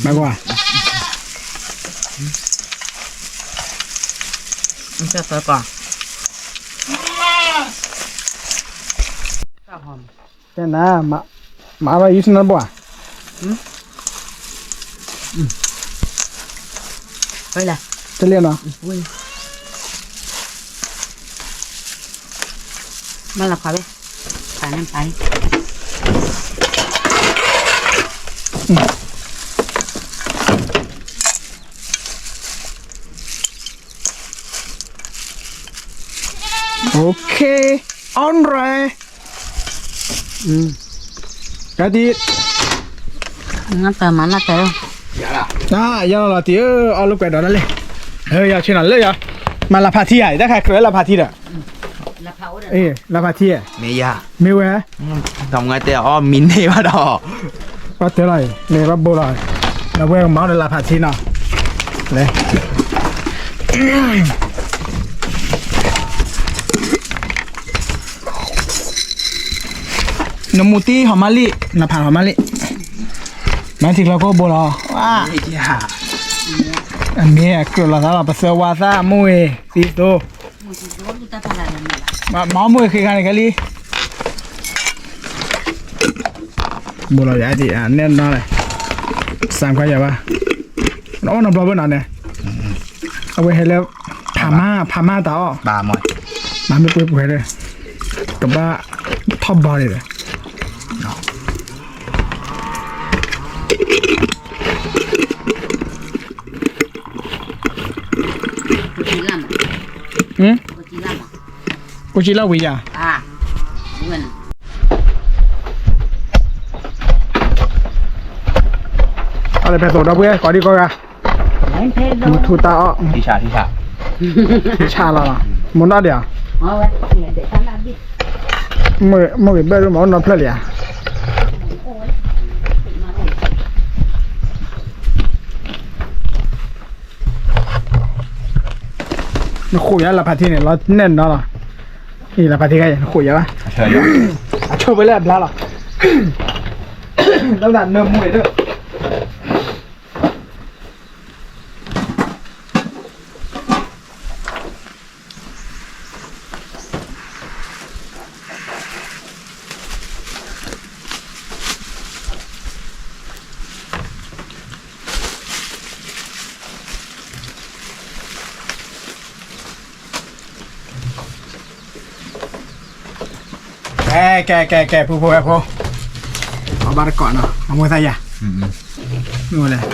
မၤကွၢ်, ကၢ်သီကီး တဲနၤ, မၤဘၣ်ယူၢ်စနၢဘိၣ်ဧါ, တလီၤနီၤ, မၤလီၤခီဘ့ၣ်, ပာ်န့ၣ်ပာ်န့ၣ် OK, alright, ကဒံ, နတမၤနီၢ်တဲ, ယလီၤလီၤတံၢ်ဧၢ, အီၣ်လိာ်ကွဲဒီးဒၣ်လဲၣ်, ယဆ့နီၤလၢယၤ, မၤလၢဖးထံဧါ, တၢ်ခါကြၢးလၢဖးထံဒီး, လၢဖးထံ, မ့ၢ်ဝဲ, တမၤတဲအီၣ်မံၤန့ၢ်ဘၣ်ဒီး, ဘၣ်တဲလီၤအံၤ, မ့ၢ်ဘၣ်ဘိလီၤ, ဒီပုၢ်ဝဲၢ်ကမၤအီၣ်ဒီးလၢဖးထံနီၤ, လဲၤ နမူတံၢ်ဟီၣ်မးလံ, နဖးဟီၣ်မးလံ, မၤထံကျီကိၣ်ဘိလီၤ, အမ့ၢ်အကြၢးလီၤသးလီၤ, ပသၢဝါသၣ်မူဂ့ၤ, သံသိ, မၤမူဂ့ၤဃ့ခါန့ၣ်ခဲလံ, ဘိလီၤယၤဒံး, နဲၣ်နီၤလဲၣ်, စၢ်ခွါယၤဘၣ်, နအီၣ်နီတဘျီဘၣ်နီၤန့ၣ်, အဝဲဟဲလၢ, ဖးမါ, ဖးမါတၢ်အီၣ်, မၤမ့ၢ်ပှဲၤပှဲၤဒီး, ကဘၣ်ထီၣ်ဘီဒံးဒီး ကိးကံလၢ်ဝံၤယၤ, အလဲၤဖဲသိးဒီပုၢ်ဝဲၢ် ကိးဒံကိးဂၤ, မုၢ်ထူတၢ်အီၣ်, ထံဆးလီၤ, မုၢ်နီၢ်ဒံးဧါ, မုၢ်ဂ့ၤဘၣ်ဒိၣ်မးအိၣ်နီဖျၢၣ်လံဧါ. နဃိးယၤလၢဖးထံန့ၣ် လီၤနဲၣ်နီၤလီၤ, အံၤလၢဖးထံခါအံၤ နဃိးယၤဘၣ်, အဆိဝဲလၢအဘျါလီၤ, လၢနၢမူအံၤဒၣ် ကဲ ကဲ ကဲ ကဲ ဖိဖိဝဲဖိ, အဘၣ်တကိးနီၤ အမိၢ်သးယၤ, မ့ၢ်ဝဲလဲၣ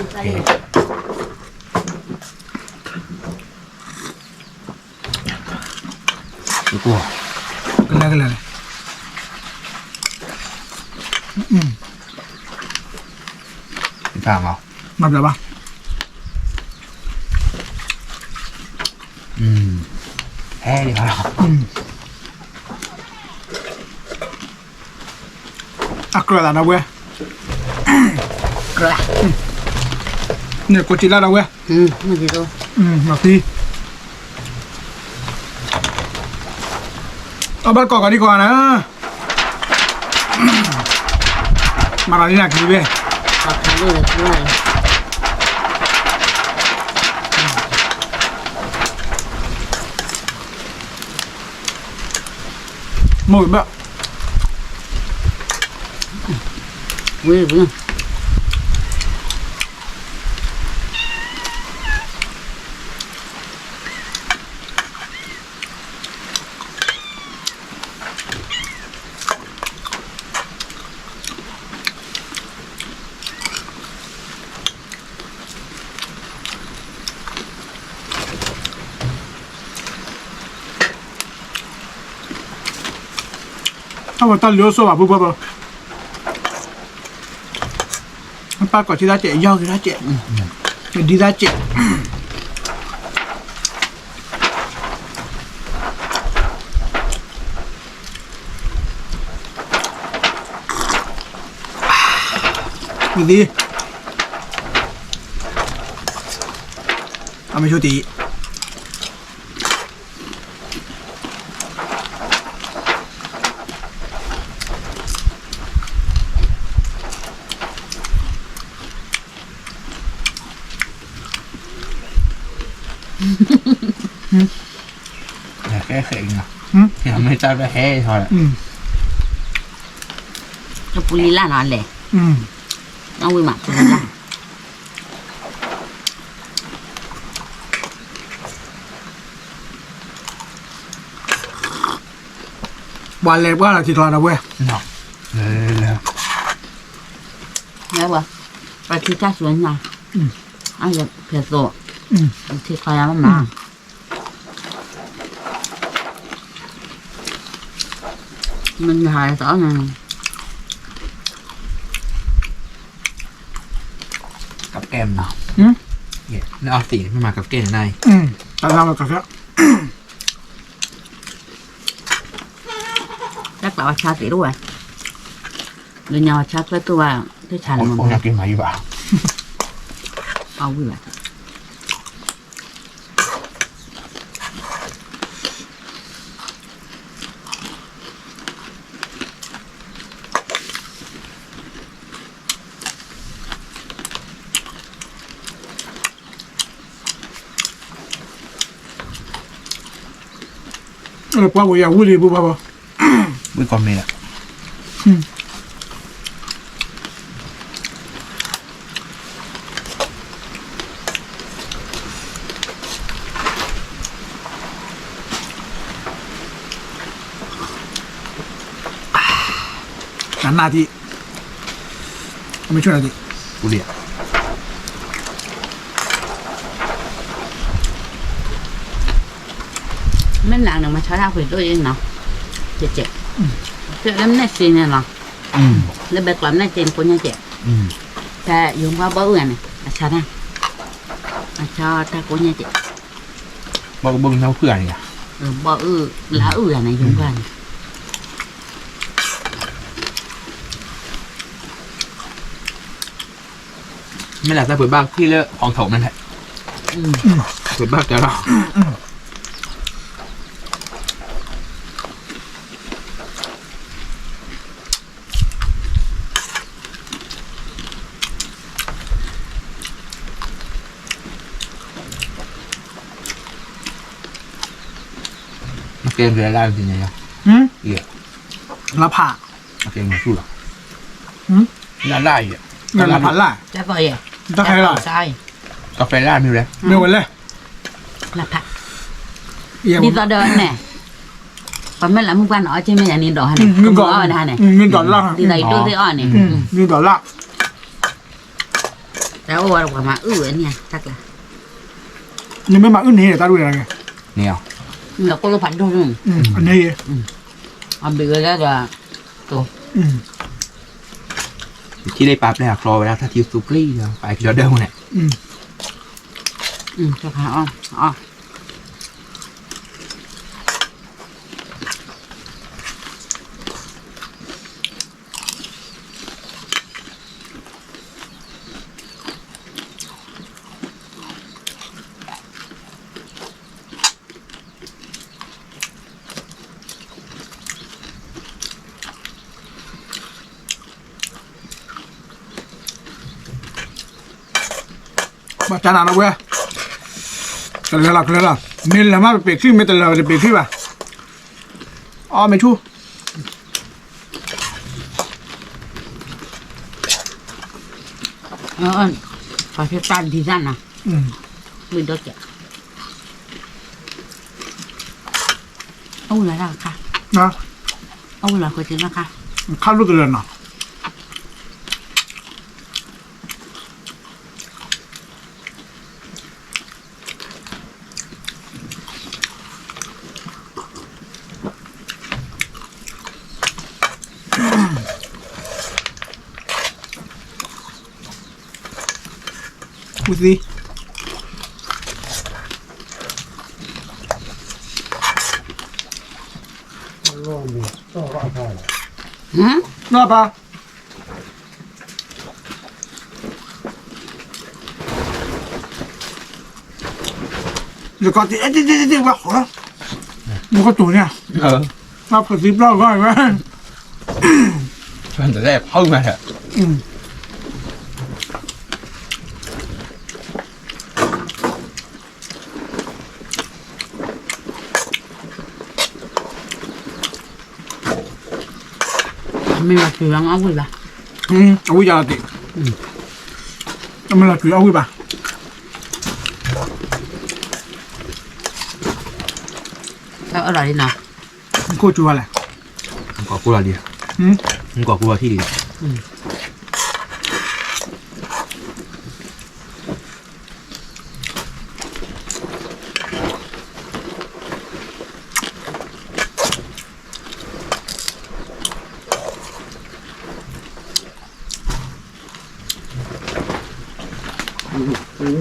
် ကလၢကလၢလဲၣ်, မၤဘျါဘၣ်, ဟဲလီၤ အကြၢးသးဒီပုၢ်ဝဲၢ်, န့ၣ်ကိးကံလၢ်ဒီပုၢ်ဝဲၢ်, မၤသံ, အဘၣ်ကိးကီးဒံကိးဂၤနၤ, မၤရၤလံနၤကလံၤဝဲ, မိၢ်ဘၣ် ဝံၤဝံၤ, တၢ်ဝဲတၢ်လၢအစိၣ်ဘၣ် ပူဘၣ်ဘၣ်, ပၢ်ကိးထံသၣ်စဲး ယီၢ်က့ၤသၣ်စဲး, ဒ်သၣ်စဲး ဝံၤသ့, အမ့ၢ်ဆိတံၢ် ဟဲဟဲအံၤနီၤ, မ့ၢ်တၢ်တဟဲထီၣ်, ပူလံလၢ်နီၤလဲၣ်, အဝံၤမးပူလံလၢ် ပှၤလဲၤပှၤလီၤထံချီဒီးဝဲ, လဲၤဝဲ, ပှၤထံတၢ်စူညါ, အဖဲသိး, ထံချီယါမးမး, မ့ၢ်ဟးသီန့ၣ် ကပဲၣ်နီၤ, နအီသံးမ့ၢ်မၤကပဲၣ်န့ၣ်, တၢ်လၢကပဲၣ်, တၢ်ကျးအီၤဆါသ့တအိၣ်ဝဲ, လၢညါအီၤဆါဖျၢၣ်တူၢ်ဝဲ, တၢ်ဆါလီၤမး, အဝံၤဘၣ် ပှၤဝဲယၤဝံၣ်လံ ပူဘၣ်ဘၣ်, ဝံၣ်ကီၢ်မ့ၢ်လၢ နနၢ်ဒံး, အမ့ၢ်ဆိၣ်နၤဒံး, မ့ၢ်နၤန့ၣ် မၤဆါတၢ်ဃုာ်ဒိၣ်အံၤနီၤ, ကဲကဲ, လၢမနုၤစ့န့ၣ်လီၤ, လၢဘဲကျီးမနုၤစ့န့ၣ် ကိးညါကဲ, ဖဲယိၤဘၣ်ဘီၣ်အုၣ်ဂၤန့ၣ် အဆါတၢ်, အဆါတၢ်ကိးညါကဲ, ဘီၣ်အုၣ်ဘီၣ်ကနီၢ်ဖုၣ်ဂၤန့ၣ်, ဘီၣ်အုၣ်လါအုၣ်ဂၤန့ၣ် ယိၤဘၣ်န့ၣ် မ့ၢ်လၢတၢ်ပှ့ၤဘၣ်ခံလၢ ဟီၣ်ထိး မ့ၢ်လဲၣ်, ပှ့ၤဘၣ်ကဲလီၤ, ကဲလၢလၢ်န့ၣ်, လၢဖး, ကဲမၤဆူၣ်လီၤ, လၢလၢ်ယဲ, လၢဖးလၢ်, တၢ်ဖဲလၢ်, ကဖဲလၢ်မ့ၢ်ဝဲ, မ့ၢ်ဝဲလဲၣ်, လၢဖး, ဒ်သိးဒီးန့ၣ်, ပမ့ၢ်လၢမုၢ်ပှၢ်န့ၣ် အီၣ်က့ၤမ့ၢ်ယၤန့ၣ်ဒီးဟဲန့ၣ်, မ့ၢ်ဒီးလၢ်, ဒ်သိးယဒိၣ်သ့ၣ်အီၣ်န့ၣ်, မ့ၢ်ဒီးလၢ်, တၢ်အိၣ်ဝဲဒီးပှၤမၤအုၣ်ဝဲန့ၣ် တၢ်ကျါ, နမ့ၢ်မၤအုၣ်န့ၣ် တၢ်ဒိၣ်န့ၣ်, န့ၣ်, ဒီးကိၣ်လိၣ်ဖးဒိၣ်န့ၣ်, အန့ၣ်, အဘ့ၣ်ဝဲဒၣ်ဒီး, တိၤ, ထံလၢပာ်ပျဲၢ်အချီဝဲဒၣ် တၢ်ထံသူပျံၢ်ဒီး ပာ်ကဒီးဒၢမူန့ၣ်, အီၣ် ဘၣ်တၢ်နၤလီၤဝဲ, ကလဲၤလီၤ ကလဲၤလီၤ, မ့ၢ်လၢမ့ၢ်ပပ့ၤချံ မ့ၢ်တလၢတပ့ၤချံဘၣ်, အီၣ်မ့ၢ်ဆူၣ်, ပှၤသ့ၣ်တၢ်ဒ်တၢ်နၤ, ဝံၤဒီးကဲ, အဝံၤလီၤတၢ်ခါ, အဝံၤလီၤဃဲၤက့ၤတၢ်ခါ, ခါလိၣ်ကလၢၤနီၤ. အ ဝံသံ, နီၢ်ပၢ်, ယကီးတ့ၢ်အဲၣ်တ့ၢ်တ့ၢ်တ့ၢ်ဝဲဃီ, မူကတိၤန့ၣ်, ဘၣ်ဖုးသံပျီၢ်ဂီၢ်ဝဲ, တလဲၤဖီမး, မ့ၢ်လီၤတုၤလီၤအဝံၣ်ဘၣ်, အဝံၣ်ယၤလီၤတံၢ်, အမ့ၢ်လီၤတုၤအဝံၣ်ဘၣ်, အၢၣ်လီၤလံနီၤ, ကိၢ်ကၠူဝဲလဲၣ်, ကိၢ်လီၤလံ, ကိၢ်ကူလီၤထံၣ်လံ, ဝဲဘီလီၤ, ဘီမး, ဘီမ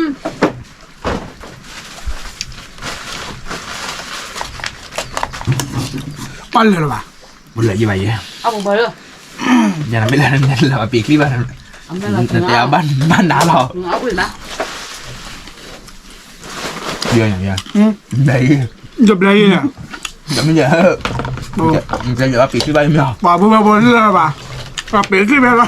း, ပၢ်လၢာ်လၢၤဘၣ်, ပလၢာ်ယဘၣ်ယဲ, ယနမ့ၢ်လၢနလၢပှၤပ့ၤချံဘၣ်, နတဲအီၤဘၣ်နၤလီၤ, ဘျဲယၤ, ယဘျဲယၤ, နတဲယပှၤပ့ၤချံဘၣ်ယမ့ၢ်, ပှၤဘိဘၣ်ဘိလၢာ်ဘၣ်, ပှၤပ့ၤချံဘၣ်လီၤ,